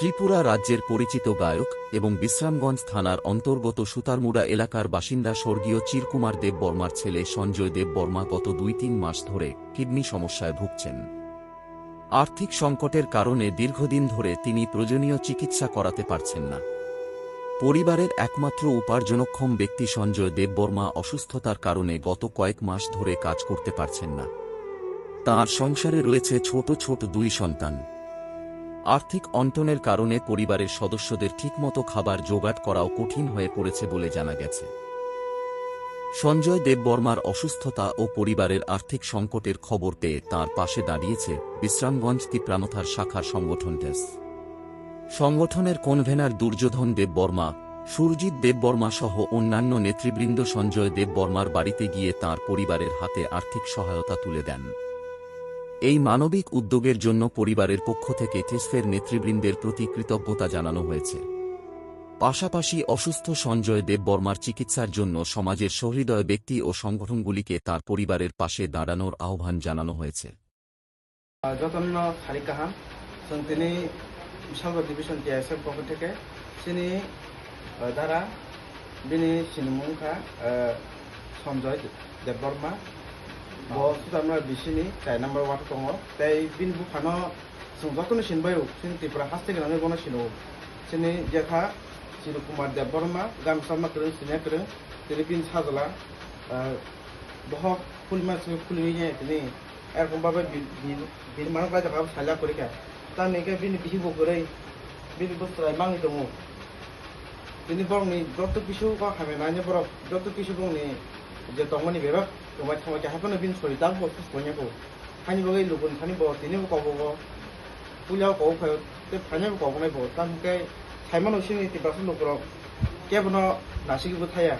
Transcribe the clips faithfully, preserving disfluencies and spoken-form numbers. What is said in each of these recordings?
ত্রিপুরা রাজ্যের পরিচিত গায়ক এবং বিশ্রামগঞ্জ থানার অন্তর্গত সুতারমুড়া এলাকার বাসিন্দা স্বর্গীয় চিরকুমার দেব বর্মার ছেলে সঞ্জয় দেব বর্মা গত দুই তিন মাস ধরে কিডনি সমস্যায় ভুগছেন। আর্থিক সংকটের কারণে দীর্ঘদিন ধরে তিনি প্রয়োজনীয় চিকিৎসা করাতে পারছেন না। পরিবারের একমাত্র উপার্জনক্ষম ব্যক্তি সঞ্জয় দেব বর্মা অসুস্থতার কারণে গত কয়েক মাস ধরে কাজ করতে পারছেন না। তার সংসারে রয়েছে ছোট ছোট দুই সন্তান। আর্থিক অনটনের কারণে পরিবারের সদস্যদের ঠিকমতো খাবার জোগাড় করাও কঠিন হয়ে পড়েছে বলে জানা গেছে। সঞ্জয় দেববর্মার অসুস্থতা ও পরিবারের আর্থিক সংকটের খবর পেয়ে তাঁর পাশে দাঁড়িয়েছে বিশ্রামগঞ্জ তিপ্রামথার শাখার সংগঠন ডেস্ক। সংগঠনের কনভেনার দুর্যোধন দেববর্মা, সুরজিৎ দেববর্মা সহ অন্যান্য নেতৃবৃন্দ সঞ্জয় দেববর্মার বাড়িতে গিয়ে তাঁর পরিবারের হাতে আর্থিক সহায়তা তুলে দেন। এই মানবিক উদ্যোগের জন্য পরিবারের পক্ষ থেকে টেসফের নেতৃবৃন্দের প্রতি কৃতজ্ঞতা জানানো হয়েছে। পাশাপাশি অসুস্থ সঞ্জয় দেববর্মার চিকিৎসার জন্য সমাজের সহৃদয় ব্যক্তি ও সংগঠনগুলিকে তার পরিবারের পাশে দাঁড়ানোর আহ্বান জানানো হয়েছে। Jotono sari kaham, chwng tini Bisalba Division T S F pokho theke chini, uh, dara bini sinimung kha, uh, Sanjoy Debbarma. Bo Sutarmara bisini chai number ward tongo. Tei bini buphano chwng jotono sinbaio, chini Tripura haste gwnangwi bono sino. Chini jetha Siri Kumar Debbarma, gam sama kwrwng, siniya kwrwng, tini bini sajla, uh, bohok khulima se khulimi ye tini. Erokong babai bi-, bi-, bini mano kaisa kabo salya kwrwi kha. Tamni hwnkhe bini bihik bo kwrwi, bini bwswrai mangwi tongo. Tini borokni joto kisu kok hamya nai borok, joto kisu bongni je tongmani bebak tongmai tongmai khe haphano bini sori tabuk bo khus tongya kho. Hani bagwi lukuni thani bo tini bo kobogo, puila o kobok phaio, tei phaina bo koboknai bo. Tamo khe saimano sini Tiprasa lukurok kebono nasigwi bo thaya.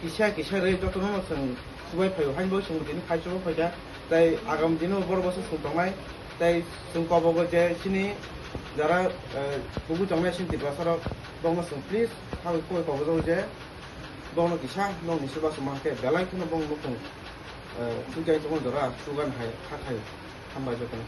Kisa kisa rwi jotono no chwng chubai phaio, haino bo chwng tini phai chubai phaikha, tei agam dino borok bo se chwng tongnai, tei chwng kobogo je chini jara, eh, kubui tongnai chini Tiprasa rok, bokno chwng please, habwi khoboi kobojago je bokno kisa nokni chubachu mankhe belai kheno bokno nukhung, eh, chubai tongma jora chugan hai kha khai hambai jotono.